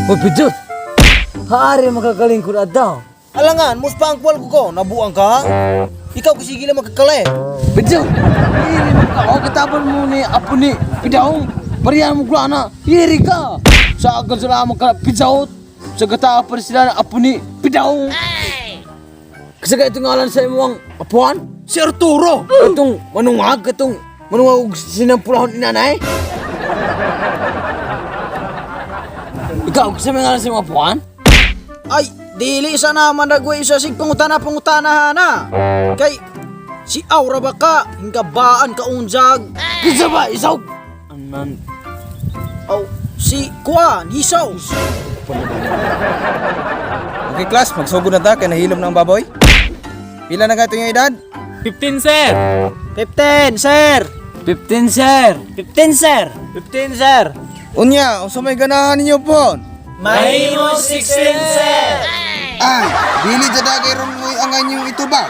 Hoy, Pidjot! Haari magagalingkod adlaw. Alangan, mus pa ang kwal ko ko. Nabuang ka? Ikaw kasi gila magkakala eh. Pidjot! Iri mo ka! O, kataban mo ni Apo ni Pidaong! Pariyan mo na! Iri ka! Sa agan sila ka Pidjot! Sa gatapan sila na Apo ni Pidaong! Kasi ka itong ngalan sa imong apuan? Si Arturo! Itong manungag, itong manungag og sinampulahon ni nanay? Ikaw, kasi may ngalan sa imong apuan? Ay, dili isa naman nagway isa sig pangutana pangutana hana. Kay si Aura ba ka? Hingabaan ka unjag. Kinsa ba? Isaw! Anan, Aw, si Kuan, Hisaw. Okay class, magsugod na ta kay nahilom na ang baboy. Pila na ka yung edad? 15, sir! 15, sir. 15, sir! 15, sir. 15, sir. Unya, unsa may ganahan ninyo po? Mahimo 16, sir! Ay, dili jud kay ron mo'y ang inyong itubag.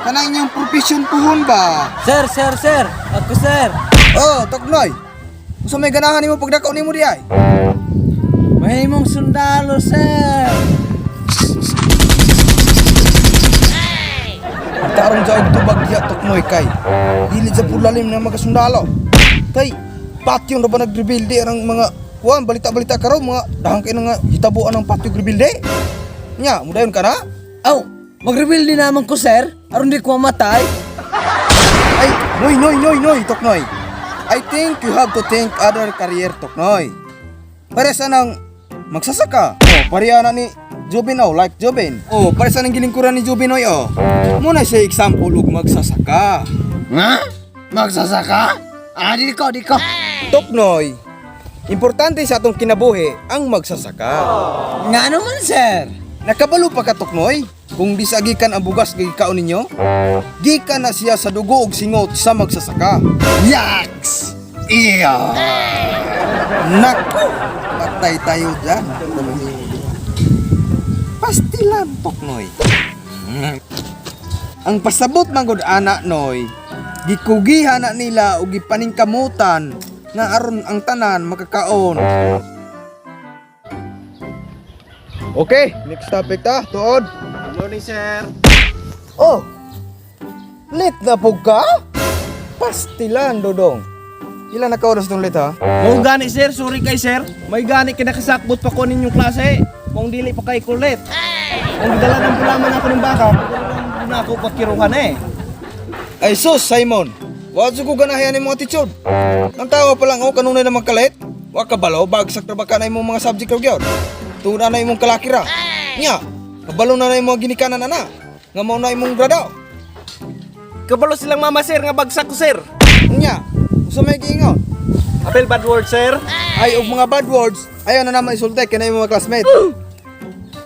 Kanang inyong profesyon puhon ba? Sir, sir, sir! Ako, sir! Oh, Toknoy. Unsa may ganahan nimo pagdako nimo di ay? Mahimong sundalo, sir! Tarong sa og tubag diya Toknoy kay. Dili sa pulalim ng mga sundalo. Kay patyon ra ba nagrebuild ang mga kuan balita-balita karon mga dahang kay nga hitabuan ng patyo rebuild. Nya, mudayon ka na? Aw, mag-reveal din naman ko, sir. Aron di ko mamatay. Ay, noy, noy, noy, noy, Toknoy. I think you have to think other career, Toknoy. Pare sa nang magsasaka. Oh, pareha na ni Jubin, oh, like Jubin. Oh, pare sa nang gilingkuran ni Jubin, oy, oh. Muna siya example og magsasaka. Nga? Magsasaka? Ah, di ko, di ko. Toknoy, importante sa atong kinabuhi ang magsasaka. Nga naman, sir. Nakabalo pa ka, Toknoy, kung di sa gikan ang bugas gikaon ninyo, gikan na siya sa dugo ug singot sa magsasaka. Yaks! Iya! Nako, patay tayo dyan. Pastilan, Toknoy. Ang pasabot manggod ana noy, gikugihan na nila og gipaningkamutan nga aron ang tanan makakaon. Okay, next topic ta, tuod. Good morning, sir. Oh, late na po ka? Pastilan, Dodong. Ilan na ka oras tong late ha? Mo gani sir, sorry kay sir. May gani kinakasakbot pa ko ninyong klase. Kung dili pa kay kulit. Kung gidala ng pulaman ako ng baka, pagulong na ako pagkiruhan eh. Ay sus, Simon. Wa jud ko ganahan imong attitude. Ang tawa pa lang oh, kanunay naman kalit. Wa ka balo, bagsak ra ba ka na imong mga subject raw gyud. Tuna na imong kalaki ra. Nya, kabalo na na imong ginikanan ana. Nga mao na imong grado. Kabalo silang mama sir nga bagsak ko sir. Nya, unsa may giingon? Apel bad word sir. Ay og mga bad words, ayaw na naman isulti kay na imong mga classmate.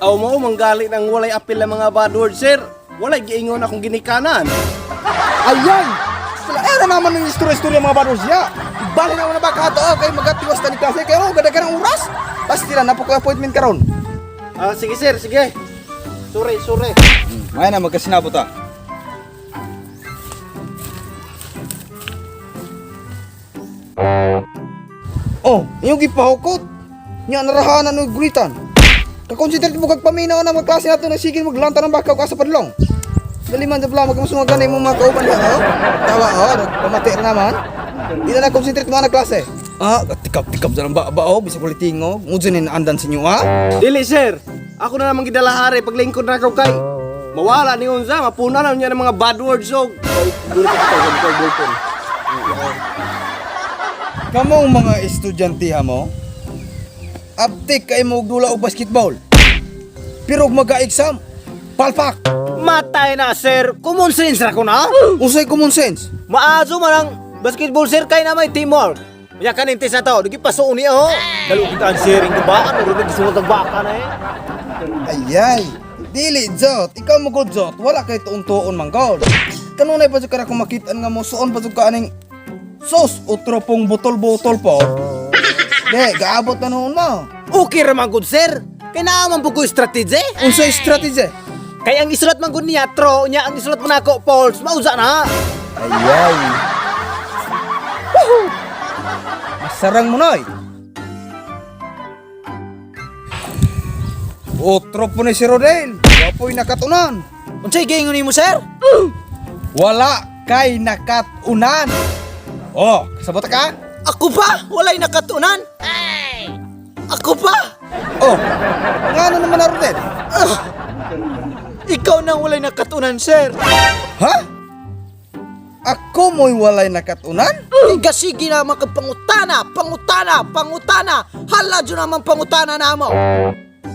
Aw mo manggali ng walay apel ng mga bad word sir. Walay giingon akong ginikanan. Ayan! Sila era naman ng istorya-istorya mga bad words niya. Bali na na ba ka oh, kay magatiwas ta ni klase kay oh, gada ka ng oras. Basta na po ko appointment karon. Ah, sige sir, sige. Sorry, sorry. Maya na magkasinabot ta. Oh, iyong gipahukot. Nya narahanan og gulitan. Kakonsentrate mo kag paminaw na mga klase nato na sige maglanta ng bakaw ka sa padlong. Dali man sa plamo kung sungagan na imong mga kauban diha oh. Tawa oh, pamati ra naman. Di na na-concentrate mo na klase. Ah, tikap-tikap sa ba ba oh, bisag ulitingo. Ngudyo ni naandan sa inyo ah. Dili sir. Ako na naman gidala hari paglingkod na ako kay. Mawala ni unsa, mapuna na niya ng mga bad words og. Ay, dili pa ko ko. Kamong mga estudyante ha mo, aptik kay mo og dula og basketball. Pero og maga-exam, palpak. Matay na, sir. Common sense ra ko na. Unsay common sense? Maazo man ang basketball, sir, kay na may teamwork. Unya kaning test na to, dugi pasuon niya oh. Dalo kita ang sir, hingabaan, uro nagsuwag ang baka na eh. Ayay, dili jot, ikaw mo god jot, wala kay tuon-tuon man god. Kanunay pa jud ka na kung makitaan nga mo suon pa jud ka aning sos otro pong botol-botol po. De, gaabot na noon mo. Okay ra man gud, sir. Kay naa man pud ko strategy. Unsay strategy? Kay ang isulat man gud niya tro, nya ang isulat mo nako false, mausa na. Ayay. Woohoo! Masarang mo noy. Otro po ni si Rodel. Wapoy nakatunan. Unsay giingon nimo, sir? Wala kay nakatunan. Oh, kasabot ka? Ako pa? Walay nakatunan? Ako pa? Oh, ngano naman na Rodel? Ikaw nang walay nakatunan, sir. Ha? Ako mo'y walay nakatunan? Igasige naman kag pangutana, pangutana, pangutana. Hala dyan naman pangutana namo.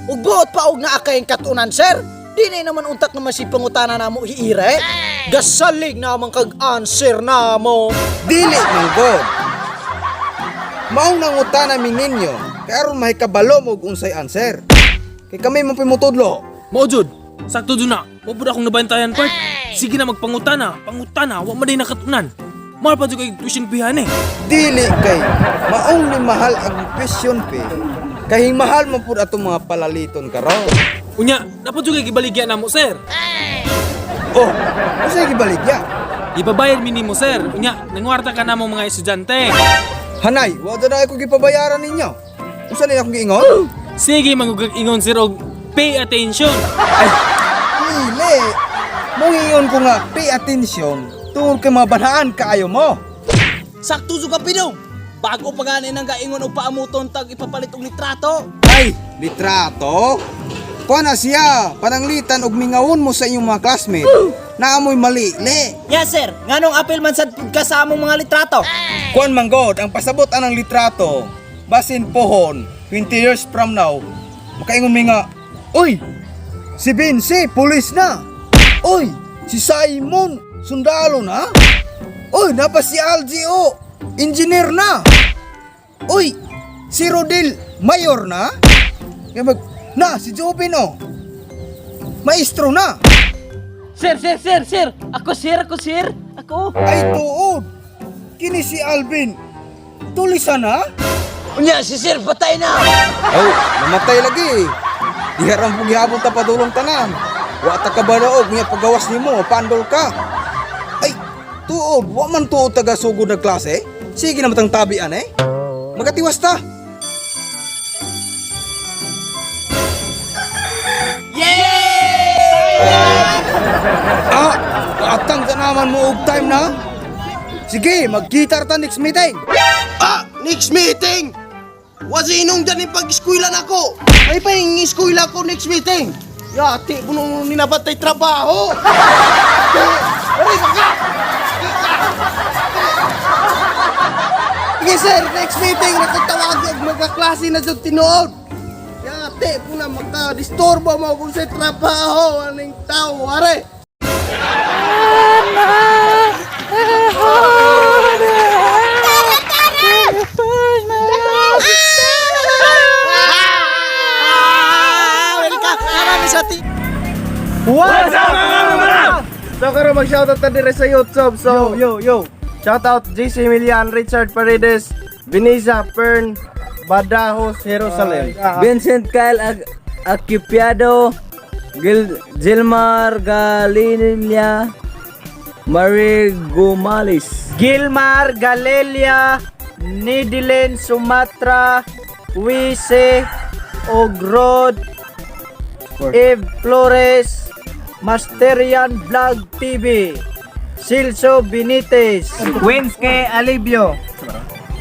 Ug buot pa og naa kayong katunan, sir. Di na naman untak naman si pangutana namo hiire. Gasalig naman kag answer namo. Dili man god. Maong nangutana mi ninyo, kay aron mahikabalo mo og unsay answer. Kay kami man pimutudlo. Mao jud, sakto jud na. Wa pud akong nabantayan part. Sige na magpangutana, pangutana, wa man day nakatunan. Mahal pa jud kay tuition fee eh. Dili kay maong ni mahal ang tuition fee. Kay mahal man pud atong mga palaliton karon. Unya, dapat jud kay gibaligya namo, sir. Oh, unsay gibaligya? Ibabayad mi nimo, sir. Unya, nangwarta ka namo mga estudyante. Hanay, wa na ako gipabayaran ninyo. Unsa ni akong giingon? Sige mangugag ingon sir og pay attention. Ay, dili. Mungingon ko nga, pay attention tungod kay mga banhaan kaayo mo. Sakto jud ka pidong. Bago pa gani nang gaingon og paamuton tag ipapalit og litrato. Ay, litrato. Kuha na siya, pananglitan og mingawon mo sa inyong mga classmate. Naamoy mali, le. Yes, sir. Nganong apil man sad pud ka sa among mga litrato? Kuan man god, ang pasabot anang litrato, basin pohon, 20 years from now, makaingon mi nga, Uy, si Vince, pulis na. Uy, si Simon, sundalo na. Uy, napa si Algie, oh, engineer na. Uy, si Rodel, mayor na. Kaya mag, na, si Jobin, oh, maestro na. Sir, sir, sir, sir. Ako sir, ako sir. Ako. Ay, tuod. Kini si Alvin, tulisan na. Unya si sir patay na. Oh, namatay lagi. Diha ra mo gihapon ta padulong tanan. Wa ta kabalaog nya pagawas nimo, pandol ka. Ay, tuod, wa man tuod taga sugod na klase. Sige na matang tabian eh. Magatiwas ta. Ah, atang ka naman mo og time na. Sige, magkita ta next meeting. Ah, next meeting. Wasi inong dyan yung pag-eskwela nako. May pa yung eskwela ko next meeting. Yati, puno ninabatay trabaho. Aray, baka! Sige sir, next meeting nakatawag og magkaklase na sa tinuod. Yati, puna maka-disturbo mo kung sa trabaho aning tao, are. Ah, welcome. Marami sa ti. So karon mag-shoutout ta dire sa YouTube. So yo yo yo. Shoutout JC Milian, Richard Paredes, Beniza Fern, Badajos, Jerusalem. Vincent Kyle Acupiado, Gil Gilmar Galilia, Marie Gomales. Gilmar Galelia, Nidilin Sumatra, Wise, Ogrod, Eve Flores, Masterian Vlog TV, Silso Benitez, Winske Alibio,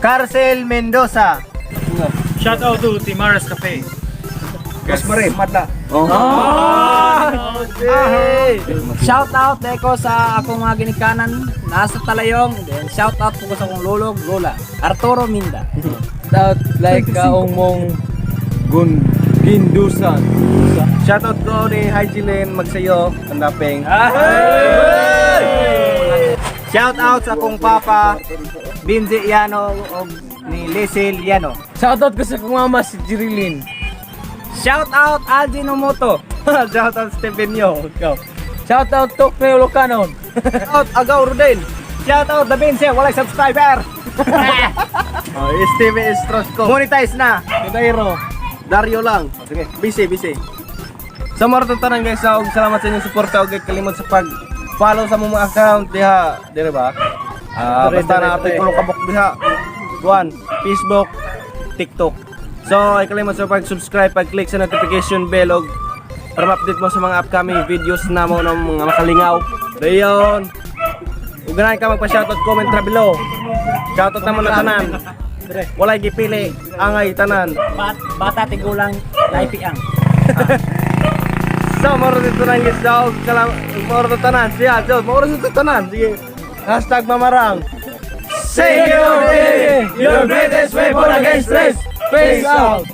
Carcel Mendoza. Shout out to Timaras Cafe. Mas mare, madla. Shout out deko sa akong mga ginikanan nasa Talayong. Then shout out po ko sa akong lolog lola, Arturo Minda. Shout like kaong mong gun gindusan. Shoutout ko ni Hygiene Magsayo, Kandapeng. Shout out sa akong papa, Binzi Yano og ni Lisil Yano. Shoutout ko sa kong mama si Jirilyn. Shout out Aldi Nomoto. Shoutout Stephen Yo. Go. Shoutout Tokyo Locanon. Shout out Agaw Rodel. Shout out Da Vinci, walay subscriber. Oh, Steven Estrosco. Monetize na. Dairo. Dario lang. Sige, busy, busy. Sa mga tanan guys, og salamat sa inyong suporta ug kalimot sa pag follow sa mga account diha, dire ba? Ah, basta na ato tulong kabok diha. Kuan, Facebook, TikTok. So, ay kalimot sa pag-subscribe, pag-click sa notification bell og para ma-update mo sa mga upcoming videos na mo ng mga makalingaw. Dayon. Ug ganahan ka magpa-shoutout, comment ra below. Shoutout na mo na tanan. Walay gipili, angay tanan. Bata tigulang laipi ang. So, moro dito nang guys. So, kalam, moro to tanan. Siya, so, moro dito tanan. Sige. #Mamarang. Say your day, your greatest weapon against stress. Peace out.